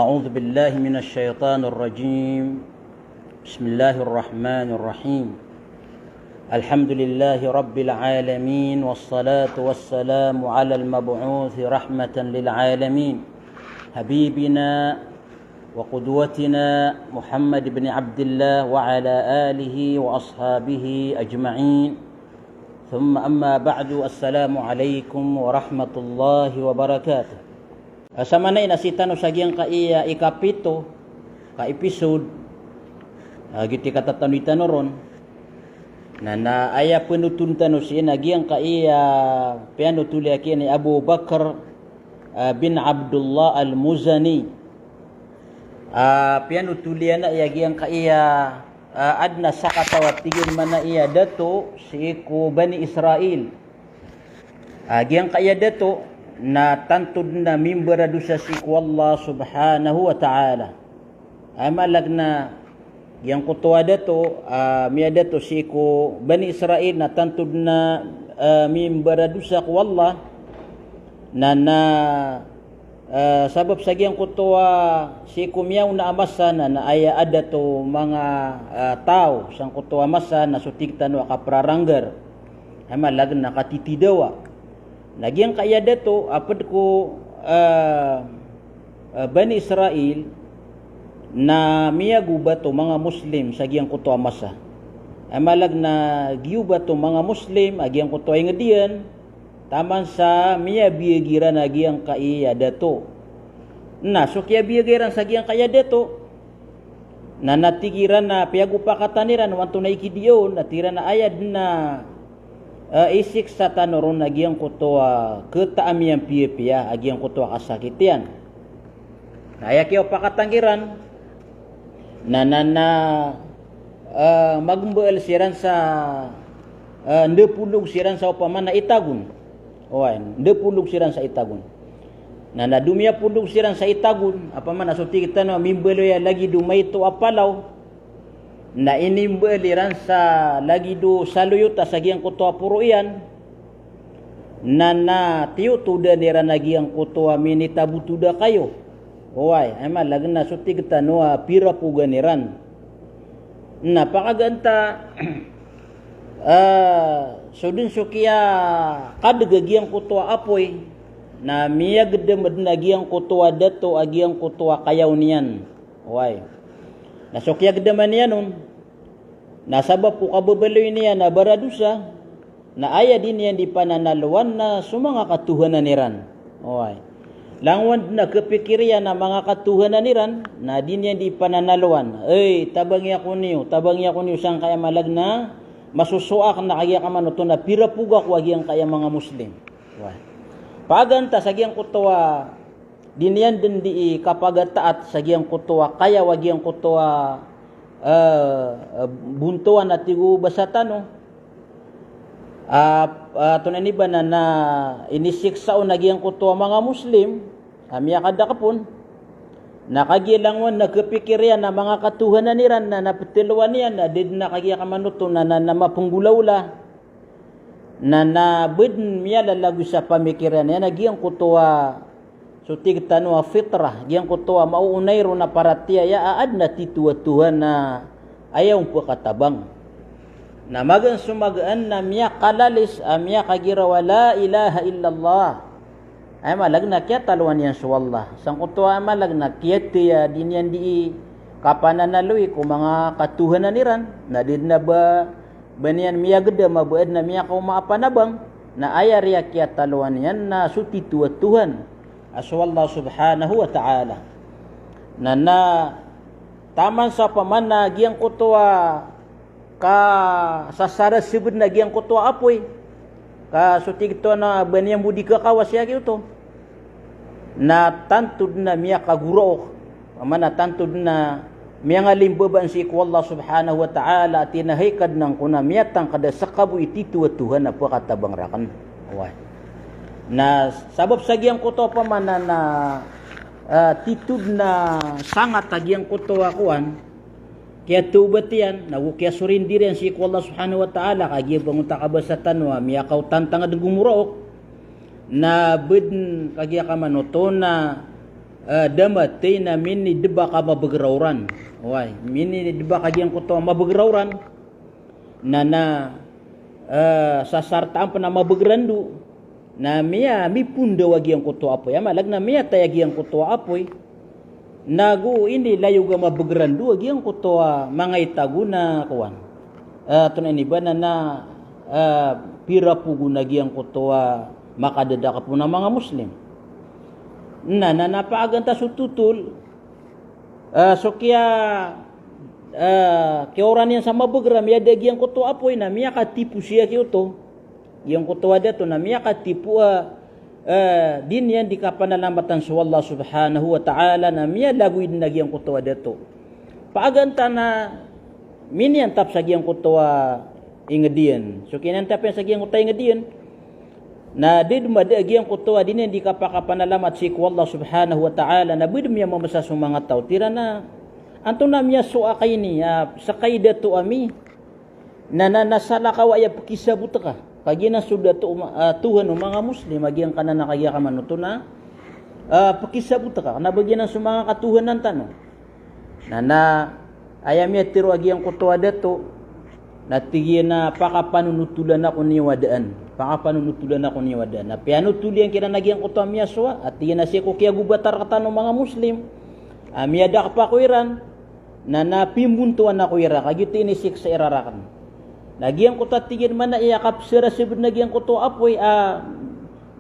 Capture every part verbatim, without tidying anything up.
أعوذ بالله من الشيطان الرجيم. بسم الله الرحمن الرحيم. الحمد لله رب العالمين، والصلاة والسلام على المبعوث رحمة للعالمين، حبيبنا وقدوتنا محمد بن عبد الله وعلى آله وأصحابه أجمعين. ثم أما بعد، السلام عليكم ورحمة الله وبركاته. Ah, samanaya na sii tano sa giyangkaya ikapito ka episode, ah, giyoto i katatanodi tano ron. Na, na aya penothol tano sii na giyangkaya piyanothol iyan ki Abu Bakr, ah, bin Abdullah Al-Muzani. Ah, piyanothol iyan a giyangkaya, ah, aden a sakataw a tig iyan manaya dato sii ko Bani Israil. Ah, giyangkaya dato na tanto den a mimbaradosa sii ko Allah Subhanahu wa Ta'ala. Aya maana na giyangkoto a dato, ah, miyadato sii ko Bani Israil na tanto den a, ah, mimbaradosa ko Allah. Na, na, ah, sabap sa giyangkoto a sii ko miyaona a masa na, na aya adat o manga, ah, taw sangkoto a masa na so tig tano a kapraranggar. Aya maana na katitidawa. Na giyangkaya dato a ped ko, ah, ah, Bani Israil na miyagobat o manga Muslim sa giyangkoto a masa. Aya maana na giyobat o manga Muslim a giyangkoto a inged iyan, taman sa miyabiyag iran a giyangkaya dato. Na so kiyabiyag iran sa giyangkaya dato, na, na tig iran a piyagopakatan iran o antonaa i kidiya on, na tig iran a aya den a, eh, isiksa tano ron a giyangkoto a keta a miyampiyapiya a giyangkoto a kasakit iyan. Na aya kiyapakatan kiran na, na, na, eh, magmbaal siran sa, eh, ndapolog siran sa opama na itagon. Oway, ndapolog siran sa itagon. Na, na do miyapolog siran sa itagon, opama na so tig tano a mimbaloy a lagid o maito a palaw, na inimbaal iran sa lagid o saloyot a sa giyangkoto a poro iyan, na, na tiyotodan iran a giyangkoto a minitabotoda kayo. Oway, aya maana na so tig tano a pirapogan iran. Na pakagaan ta, ah, so den so kiyakadeg a giyangkoto a apoy, na miyagedam den a giyangkoto a dato a giyangkoto a kayaw niyan. Oway. Na so kiyagedama niyan on, na sabap ko kababaloy niyan a baradosa, na aya di niyan di pananalowan na so manga katohanan iran. Oway. Langowan den a kepikir iyan a manga katohanan iran, na di niyan di pananalowan. Ey, tabangi ako niyo, tabangi ako niyo sangkaya maana na masosoak na kagiya kamanoto na pirapoga ko a giyangkaya manga Muslim. Oway. Pagantas a giyangkoto a di niyan den di kapagataat sa giyangkoto a kayaw a giyangkoto a, eh, eh, bontowan a tig o basa tano. Ah, ah, antonaa ini ba na, na inisiksa on a giyangkoto a manga Muslim a miyakadakep on. Na kagiya langowan na kepikir iyan a manga katohanan iran na, na petalowan iyan na da den a kagiya kamanoto na, na, na mapenggolaola. Na, na ba den miyalalagoy sa pamikiran iyan a giyangkoto a so tig tano a fitrah, giyangkoto a maoonay ron a paratiyaya a aden a tito a Tuhan a aya on pekatabang. Na magaan so magaan na miyakalalis a miyakagiraw a la ilaha illallah. Aya maana na kiyatalowan iyan so Allah. Sangkoto a aya maana na kiyathay a di niyan di kapananaloy ko manga katohanan iran, na da den a ba, ba niyan miyagedam a ba aden a miyakaoma a panabang, na aya riya kiyatalowan iyan na so tito a Tuhan a so Allah subhanahu wa ta'ala. Na, na taman sa opama na giyangkoto a ka sasaraseb den a giyangkoto a apoy. Ka so tig tano a ba niyan bo di kakawas iyan giyoto. Na tanto den a miyakagoraok. Opama na tanto den a miyangalimbabaan sii ko Allah subhanahu wa ta'ala a tinahay ka den angkoto na miyatangked a sekabo i tito a Tuhan a pekatabang raken. Oway. Na sabap sa giyangkoto opama na, na, ah, tito den a sangat a giyangkoto a kowan, kiyatawbat iyan, nago kiyasorindir iyan sii ko Allah subhanahu wa ta'ala, kagiya bangonta kabasa tano a miyakaotantang den gomoraok, na ba den kagiya kamanoto na, eh, da matay na minidebak a mabegrawran. Oway, minidebak a giyangkoto a mabegrawran. Na, na, eh, sasartaan pen a mabegrando. Na miya, mipondaw a giyangkoto a apoy. Aya maana na miyatay a giyangkoto a apoy. Na go inilayog a mabegrando a giyangkoto a manga itago na kowan. Eh, antonaa ini ba na, na, eh, pirapogon a giyangkoto a makadadakep on a manga Muslim. Na, na, na pagantas o totol, eh, so kiya, eh, kiyaoran iyan sa mabegra, miyada giyangkoto a apoy na miyakatipo siya kiyoto. Giyangkoto a dato na miyakatipo a, eh, di niyan di kapanalamatan so Allah Subhanahu wa Ta'ala na miyalagoy den a giyangkoto a dato. Pagantan a miniyantap sa giyangkoto a inged iyan. So kiniyantap iyan sa giyangkoto a inged iyan, na di den mada a giyangkoto a di niyan di kapakapanalamat sii ko Allah Subhanahu wa Ta'ala, na bed miyamamesa so manga taw, tig iran a, antonaa miyasowa ka ini, ah, sekay dato ami. Na, na, na salakaw a aya pekisabot ka. Kagiya na so dato, ah, Tuhan o manga Muslim, a giyangkanan a kagiya kamanoto na, ah, pekisabot ka. Na ba giyanan so manga katohanan tano. Na, na aya miyatero a giyangkoto a dato, na tig iyan a pakapanonotolan ako niyo a daan. Pakapanonotolan ako niyo a daan. Na piyanotol iyan kiran a giyangkoto a miyasowa, a tig iyan a sii ko kiyagobata rektano manga Muslim, a miyadakep ako iran. Na, na pimbontowan ako iran, kagiya inisiksa iran raken. Na giyangkoto a tig iyan manaya a kapesera sebed na giyangkoto a apoy a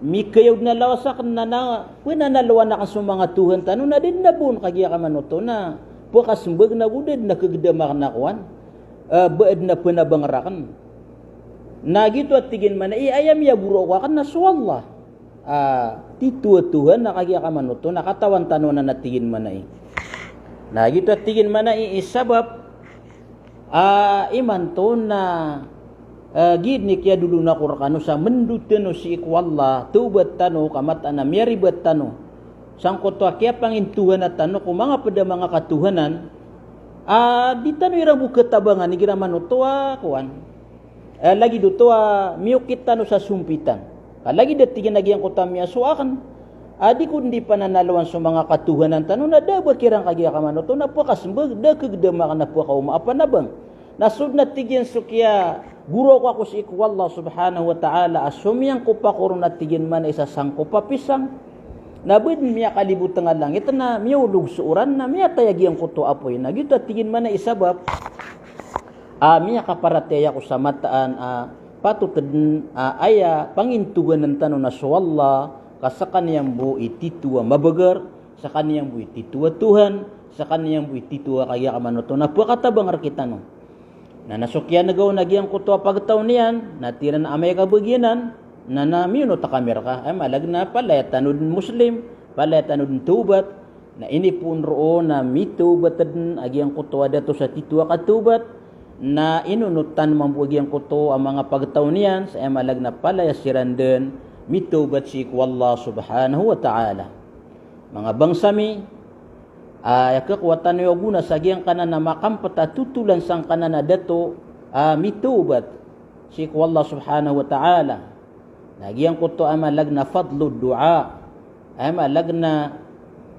mikayaw den a lawas aken, na, na penanalowan aken so manga tohan tano, na di den a ba on kagiya kamanoto na pekasembag, na go da den a kegedam aken a kowan, eh, ba aden a penabang raken. Na giyoto a tig iyan manaya, aya miyaboro ko aken na so Allah. Ah, tito a Tuhan a kagiya kamanoto na katawan tano anan a tig iyan manaya. Na giyoto a tig iyan manaya i sabap, ah, imanto na, ah, giya den i kiyadolon ako rekano sa mendo tano sii ko Allah, tawbat tano, ka mataan a miyaribat tano sangkoto a kiyapangintohana tano ko manga ped a manga katohanan, ah, di tano iran bo ketabangan igira manoto a kowan. Eh, lagid oto a miyokit tano sa sompitan. Ka lagid a tig iyan a giyangkoto a miyasowa aken, a di ko den di pananalowan so manga katohanan tano, na da a ba kiran kagiya kamanoto na pekasembag, da kegedam aken a pekaoma a panabang. Na so den a tig iyan so kiyagoro ako sii ko Allah Subhanahu wa Ta'ala a somiyangkop ako ron a tig iyan manaya sa sangkop a pisang. Na ba den miyakaliboteng a langit na miyaolog so oran na miyatay a giyangkoto a apoy. Na giyoto a tig iyan manaya i sabap a miyakaparatiyaya ako sa mataan a patot den a aya pangintohanan tano na so Allah, ka sekaniyan bo i tito a mabeger, sekaniyan bo i tito a Tuhan, sekaniyan bo i tito a kagiya kamanoto na pekatabang rekitano. Na, na so kiyanegaw na giyangkoto a pagtaw niyan, na tig iran a amay ka ba giyanan, na, na miyonot kami reka, aya maana na palaya tano den Muslim, palaya tano den tawbat, Na inipoon roo na mitawbat den a giyangkoto a dato sa tito a katawbat, na inonot tano mambo a giyangkoto a manga pagtaw niyan, sa aya maana na palaya siran den mitawbat sii ko Allah Subhanahu wa Ta'ala. Manga bangsa mi, aya kekowa tano a gona sa giyangkanan a makampet a totolan sangkanan a dato a mitawbat sii ko Allah Subhanahu wa Ta'ala. Na giyangkoto a maana na fadlud du'a. Aya maana na,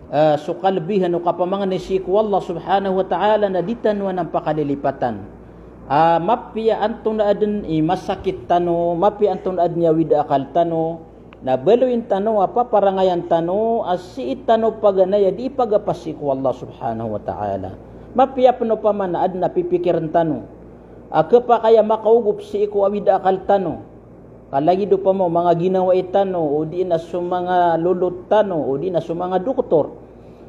eh, so kalebihan o kapamangni sii ko Allah Subhanahu wa Ta'ala na di tano anan pakalilipatan. Ah, mapiya antonaa den i masakit tano, mapiya antonaa den i awid a akal tano, na baloyin tano a paparangayan tano a sii tano paganay a di ipagapas sii ko Allah Subhanahu wa Ta'ala. Mapiya pen opama na aden a pipikiren tano a kepakay a makaogop sii ko awid a akal tano. Ka lagid opama o manga ginawai tano, odi na so manga lolot tano, odi na so manga doktor.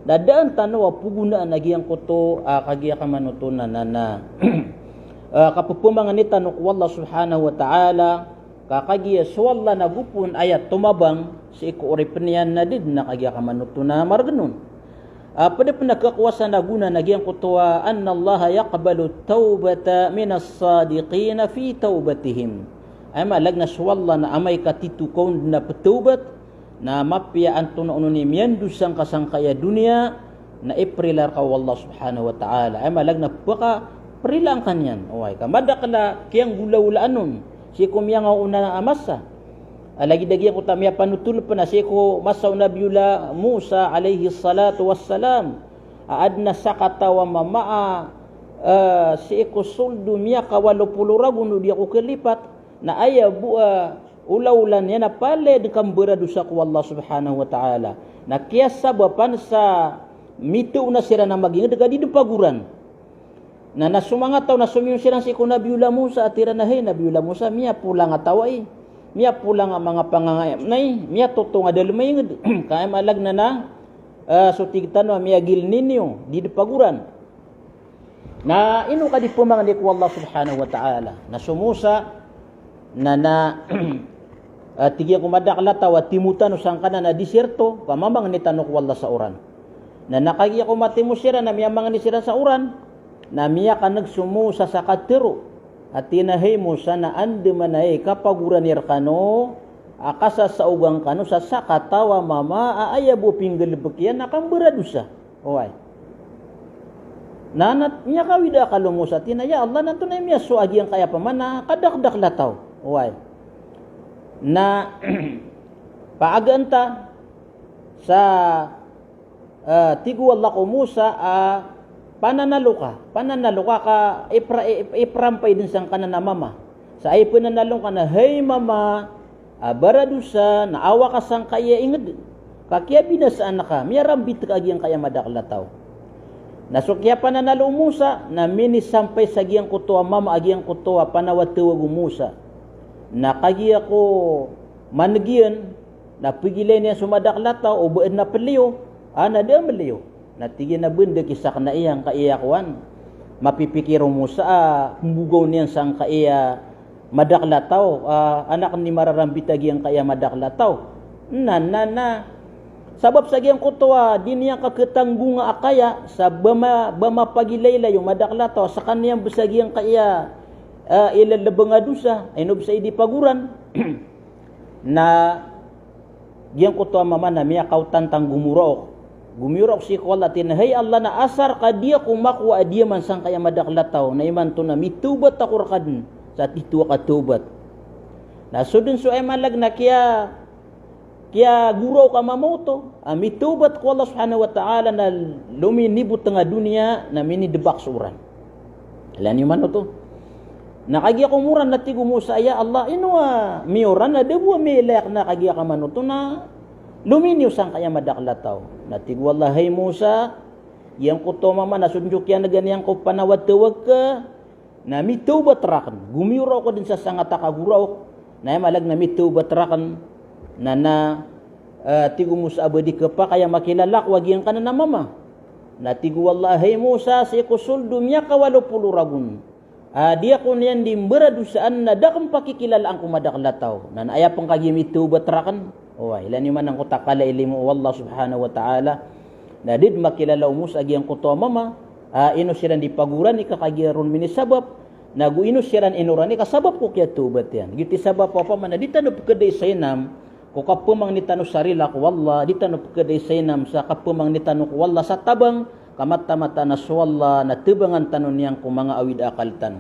Na daan tano a pogonaan a giyangkoto a kagiya kamanoto na, na, na, ah, kapepemangni tano ko Allah Subhanahu wa Ta'ala, ka kagiya so Allah na gopon aya tomabang sii ko oripen iyan na di den a kagiya kamanoto na maregen on. Ah, ped pen a kekowa san a gona na giyangkoto a, annallaha yaqbalu tawbata minas sadiqina fi tawbatihim. Aya maana na so Allah na amay ka tito ka on den a petawbat, na mapiya antonaa on i miyandosa ngka sangkai a doniya, na iperila reka o Allah Subhanahu wa Ta'ala. Aya maana na pekaperilaan ka niyan. Oway, ka madakel a kiyanggolawlaan on sii ko miyangaoona a masa. A lagid a giyangkoto a miyapanotol pn a sii ko masa o Nabiyullah Musa alayhis salatu wassalam, a adn a sakataw a mama a, eh, sii ko sold o miyakawalo polo ragon o di ako kalipat, na aya bo a olaola niyan na palaya dn kambaradosa ko Allah subhanahu wa ta'ala. Na kiyasabapan sa mitoona siran a magingd ka di dn pagoran. Na, na so manga taw na somiyon siran sii ko Nabiyullah Musa a tig iran a, "Hay Nabiyullah Musa, miyapolang a taw ai. Miyapolang a manga pangangayam ai. Miyatotong a da lmaingd." Ka aya maana na, eh, so tig tano a miyagilni niyo, di dn pagoran. Na ino ka di pmangni ko Allah subhanahu wa ta'ala? Na so Musa, na, na, eh, tig iyan ko madakl a taw a timo tano sangkanan a disyerto, ka mamangni tano ko Allah sa oran. Na, na kagiya ko matimo siran na miyamangni siran sa oran, na miyakan'g so Musa sa katharo a tig iyan a, "Hay Musa, na andamanaya i kapagoran iyan rkano a kasasaogan kano sa sakataw a mama a aya bo a pinggalbk iyan na kambaradosa." Oway. Na, na miyakawid a akal o Musa, tig iyan a, "Ya Allah, na antonaa i miyasowa a giyangkaya pman a kadakdakl a taw?" Oway. Na paagaan ta sa, eh, tig o Allah ko Musa a, "Pananalo ka, pananalo ka ka ipra-, i-, iprampay dn sangkanan a mama. Sa aya pananalo ngka na hay mama a baradosa, na awa ka sangkaya ingd, ka kiyabinasaan ka, miyarambit ka a giyangkaya madakl a taw." Na so kiyapananalo o Musa na minisampay sa giyangkoto a mama a giyangkoto a panawatawag o Musa. Na kagiya ko man'g iyan, na pgilayn iyan so madakl a taw o ba adn a pliyo, a na da a mliyo. Na tig iyan a ba dn da kisakna iyan ka aya kowan, mapipikir o Musa a pmbogaw niyan sangkaya madakl a taw, a, anak ni mararambit a giyangkaya madakl a taw. Na, na, na. Sabap sa giyangkoto a di niyan kakhatanggonga a kaya, sa ba ma-, ba mapagilaylay o madakl a taw, skaniyan bs a giyangkaya, eh, ilalbng a dosa, ino bs a di pagoran. Na giyangkoto a mama na miyakaotantang gomoraok. Gomiyoraok sii ko Allah, tig iyan a, "Hay Allah, na asar ka di ako makowa a diyaman sangkaya madakl a taw, na imanto na mitawbat ako rka dn sa titho a katawbat." Na so dn so aya maana na kiya, kiyagoraok a mama oto a mitawbat ko Allah subhanahu wa ta'ala na lominibotng a doniya na minidbak so oran. Ilay niyo man oto. Na kagiya ko moran na tig o Musa, "Ya Allah, ino a miyoran na da bo a milayak na kagiya ka man oto na lominiyo sangkaya madakl a taw?" Na tig o Allah, "Hay Musa, giyangkoto a mama na so dn so kiyan'gan iyan ko panawatawag ka, na mitawbat rakn. Gomiyoraok dn sa sangat a kagoraok. Na aya maana na mitawbat rakn." Na, na, eh, tig o Musa a ba di khapakay a makilala ko a giyangkanan a mama. Na tig o Allah, "Hay Musa, sii ko sold o miyakawalo polo ragon a di ako niyan di mbaradosaan na da akn pakikilalaan ko madakl a taw. Na, na aya pn kagiya mitawbat rakn." Oway, ilay niyo man angkoto a kala i limo o Allah subhanahu wa ta'ala. Na di dn makilala o Musa a giyangkoto a mama a ino siran di pagorani ka kagiya ron minisabap, nago ino siran inorani ka sabap ko kiyatawbat iyan. Giyoto i sabap a opama na di tano pkdai sa inam ko kapamangni tano sa rila ko Allah, di tano pkdai sa inam sa kapamangni tano ko Allah sa tabang, ka mataan-mataan a so Allah na tabangan tano niyan ko manga awid a akal tano.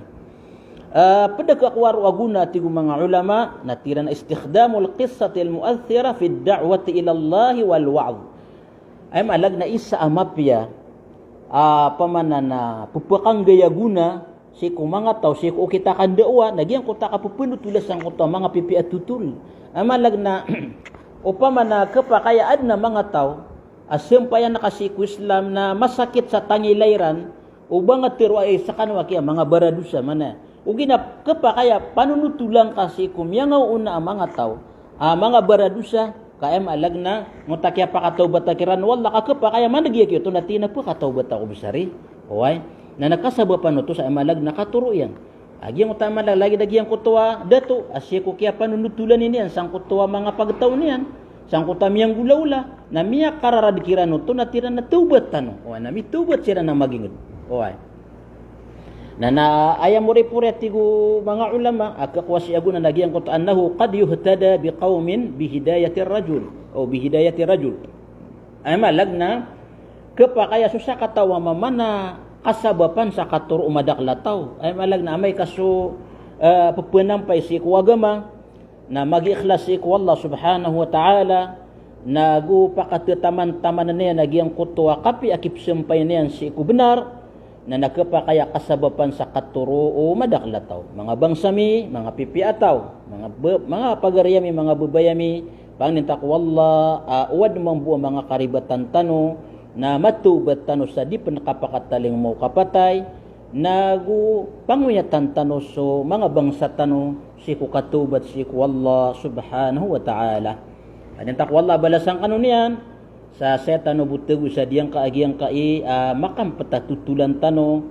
Ah, pd a kowaro a gona, tig o manga ulama, na tig iran a istikhdamul qissatil mu'aththira fid da'wati ilallahi wal wa'dh. Aya maana na isa a mapiya a opama na pphakanggai a gona sii ko manga taw, sii ko okit a kanda'wa, na giyangkoto a kapphanotola sangkoto a manga pipiya a totol. Aya maana na opama na khapakay a adn a manga taw a sampayan ka sii ko Islam na masakit sa tangila iran o ba nga tharoa i skano a kiya manga baradosa, maana. Ogaid na khapakay a panonotola ngka sii ko miyangaoona a manga taw a manga baradosa, ka aya maana na ngoto a kiyapakatawbata kiran o Allah, ka khapakay a man'g iyan giyoto na tig iyan a pkatawbata ko bs ari. Oway. Na, na kasabapan oto sa aya maana na katharo iyan. A giyangkoto a mala lagid a giyangkoto a dato a sii ko kiyapanonotola niyan sangkoto a manga pagtaw niyan, sangkoto a miyanggolawla, na miyakararad kiran oto na tig iran a tawbat tano. Oway, na mitawbat siran a magingd. Oway. Na, na aya moripori a tig o manga ulama a khakowa sii a gona na giyangkoto annahu qad yuhtada biqawmin bihidayatir rajul, o bihidayati rajul. Aya maana na khapakay a so sakataw a mama na kasabapan sa katharo o madakl a taw. Aya maana na amay ka so, eh, pphanampay sii ko agama, na magiikhlas sii ko Allah subhanahu wa ta'ala, na go pakatataman-tamanan iyan a giyangkoto a kapiya a kipsampay niyan sii ko bnar, na na khapakay a kasabapan sa katoro o madakl a taw. Manga bangsa mi, manga pipiya a taw, manga be-, manga pagari ami, manga babay ami, pangnin ta ko Allah a owad mambo a manga karibatan tano, na matawbat tano sa di pn kapakatalingoma o kapatay, na go pangoyatan tano so manga bangsa tano sii ko katawbat sii ko Allah subhanahu wa ta'ala. Pangnin ta ko Allah a balasan kano niyan, sa saya tano bo tago sa diyangka a giyangkai a makampet a totolan tano,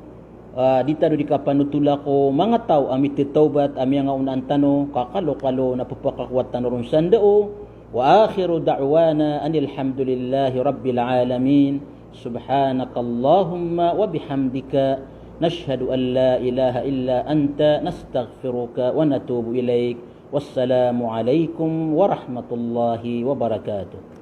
a di tano di kapanotola ko manga taw a mitatawbat a miyangaonaan tano, ka kalokalo na pphakakowa tano ron sa ndao. Wa akhiru da'wana anil hamdulillahi rabbil alamin. Subhanakallahumma wa bihamdika, nashhadu an la ilaha illa anta, nastaghfiruka wa natubu ilaik. Wassalamu alaikum warahmatullahi wabarakatuh.